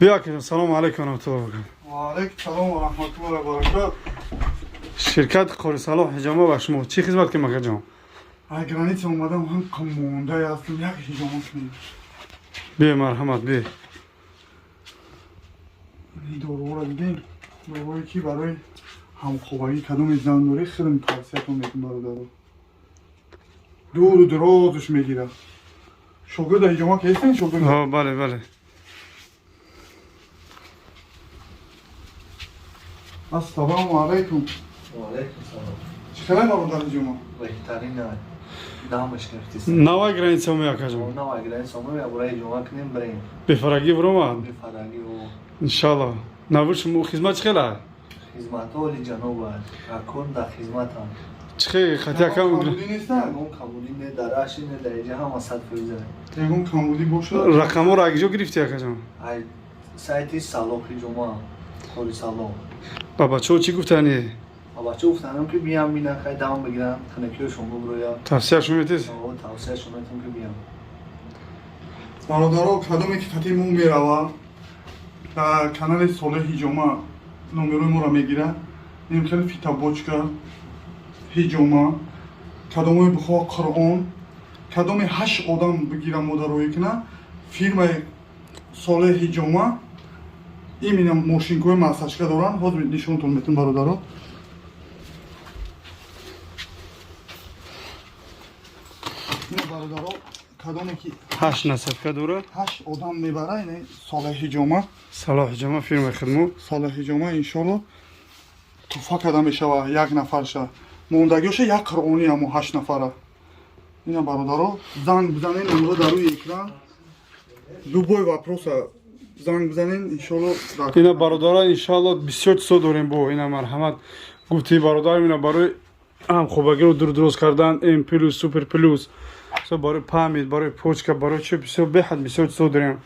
Биё, акаҷон, салому алайкум раҳматуллоҳи ва баракатуҳ. Ва алайкум салом ва раҳматуллоҳи ва баракатуҳ. Ширкати Қори Салоҳ ҳиҷома ба шумо чӣ хизмат кунем, акаҷон? Ай граница омадам, ҳам мондай ҳастам, як ҳиҷома кунем. Биё, марҳамат, биё. Ин доруҳоро дидем, доруҳое ки барои ҳамхобагӣ кадоме зан дорӣ, хеле тавсиятон мекунам, бародаро. Дуру дурозаш мегирад. Шогирда ҳиҷома кестен, шогирд? О, бале, бале. Ассалому алайкум. Ва алайкум салом. Чӣ хеле, бародар, ҳиҷома? Беҳтарин, дамаш гирифтист. Навай граница омӣ, акаҷон? Навай граница омем, я бура ҳиҷома кунем, бирем. Бефарагӣ биромад? Бефарагӣ о. Иншалло. Навишмо хизмат чӣ хела? Хизматҳо оли ҷаноб аст. Акун дар хизматам. Чӣ хе хати акам? Камбудӣ нестан? Ягон камбудӣ не, дар аши не, дар иҷа ҳама 100%. Ягон камбудӣ бошад? Рақамҳоро акиҷо гирифтӣ, акаҷон? Ай сайти Салоҳ ҳиҷома, Қори Салоҳ. Ба бачаҳо чӣ гуфтанӣ? Ба бачаҳо гуфтанам, ки биям, бинан, хай дам бигиранд, хунакиҳошон буброяд. Тавсияшон метиз? Тавсияшон метавон, ки биям. Бародаро, кадоме ки хати мо мерава, дар канали Солеҳ ҳиҷома номерои моро мегирад. Ин хеле фитобочка, ҳиҷома, кадомое бихоҳ, Қуръон, кадоме ҳашт одам бигира, модароӣ куна, фирмаи Солеҳ ҳиҷома именно мошинкҳои массажка доранд. Ҳозир нишонтон метун, бародаро. Ина, бародаро, кадоме ки ҳашт насадка дора. Ҳашт одам мебара, ина Солеҳ ҳиҷома. Салоҳ ҳиҷома, фирмаи хидмо. Солеҳ ҳиҷома, иншолло, туҳфа карда мешава як нафарша, мондагиёша як қуръони, амо ҳашт нафара. Ина, бародаро, занг бизанен, номеро дар рӯи экран, любой вопроса занг бизанен, иншолло. Ина, бародаро, иншалло, бисёр чизо дорем бо ина, марҳамат, гуфти бародарам, ина барои ҳамхобагиро дур дуроз кардан, М плюс, супер плюс, барои память, барои почка, барои чи, бисёр, беҳад бисёр чизо дорем.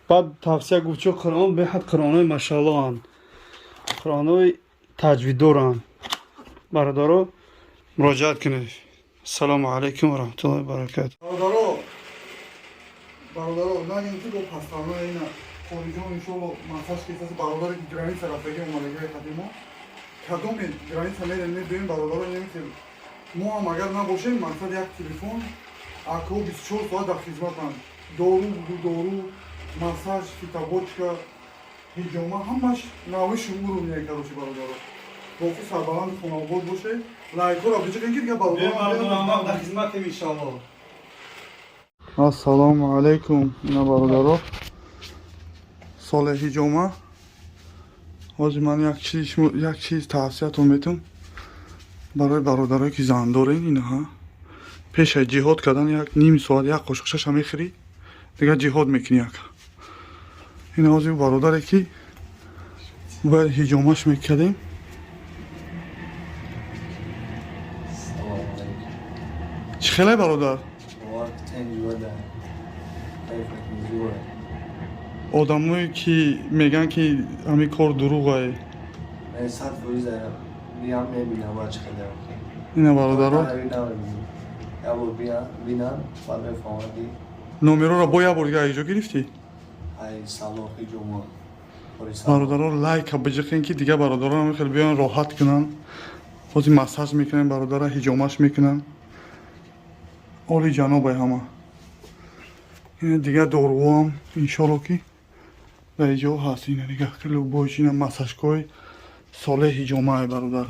Баъд тавсия гуфт, чо Қуръон, беҳад қуръонои машааллоанд, қуръонои таҷвиддоранд. Бародаро, муроҷиат кунед. Ассалому алайкум ва раҳматуллоҳи ва баракату. Бародаро, бародаро, нагин ки бо пастарно. Ина хориҷон, иншолло, массаж кесаси. Бародаре ки граница рафтаги, омадагиҳои қадимо, кадоме граница мерем, мебиёем, бародаро, инем ки мо ҳам агар набошем, мақсад як телефон, акҳо 24 соат дар хизматанд. Дору, дору, массаж, фитобочка, ҳиҷома, ҳамаш навиши уровне. Короче, бародаро, боқӣ сарбаланди хонаобод бошед, лайкҳоро биҷиқен, ки дига бародаро Дар хизматем, иншалло. Ассалому алайкум. Ина, бародаро, Солеҳ ҳиҷома. Ҳозир ман як чиз тавсиятон метум барои бародарое ки зан дорен. Инаҳа, пеша ҷиҳод кардан як ним соат як қошуқшаша мехӯрӣ, дигар ҷиҳод мекунӣ. Як ина ҳозир бародаре ки бояд ҳиҷомаш мекардем. Салому алайкум. Чӣ хеле, бародар? Бовар тенҷода. Кайфа зура. Одамое ки мегӯянд, ки ҳамин кор дурӯғае? Мен 100% биям, мебинам, ба чӣ хеле. Ина, бародаро. Я бор биям, бинам, баъд мефаҳмам, ки Номероро бо як бор дига иҷо гирифтӣ? Ай Салоҳ ҳиҷома. Қори Салоҳ. Бародаро, лайка биҷиқен, ки дига бародарон ҳамин хел биён, роҳат кунанд. Ҳозир массаж мекунем бародара, ҳиҷомаш мекунанд. Оли ҷанобай ҳама. Ина дигар доруҳоам, иншолло, ки дар иҷо ҳаст. Ина дига любой, ина массажкои Солеҳ ҳиҷомаи, бародар.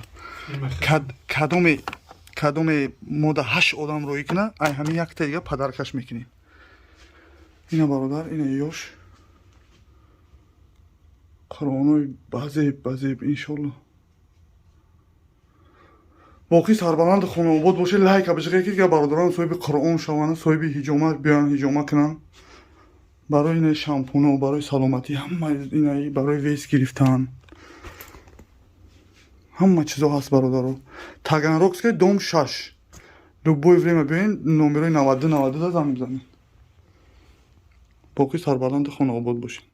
Кадоме мода ҳашт одам роӣ куна, ай ҳамин якта дига подаркаш мекунем. Ина, бародар, ина ёш қуръонои базеб базеб. Иншолло, боқӣ сарбаланди хонаобод бошед, лайка биҷиқе, ки дига бародарон соҳиби Қуръон шаванд, соҳиби ҳиҷома биёянд, ҳиҷома кунанд. Барои ина шампуно, барои саломатӣ, ҳама ина, барои вес гирифтан, ҳама чизо ҳаст, бародаро. Таганрогская, дом 6, любое время биёен, номерои 92 92 да занг бизанед. Боқӣ сарбаланди хонаобод бошед.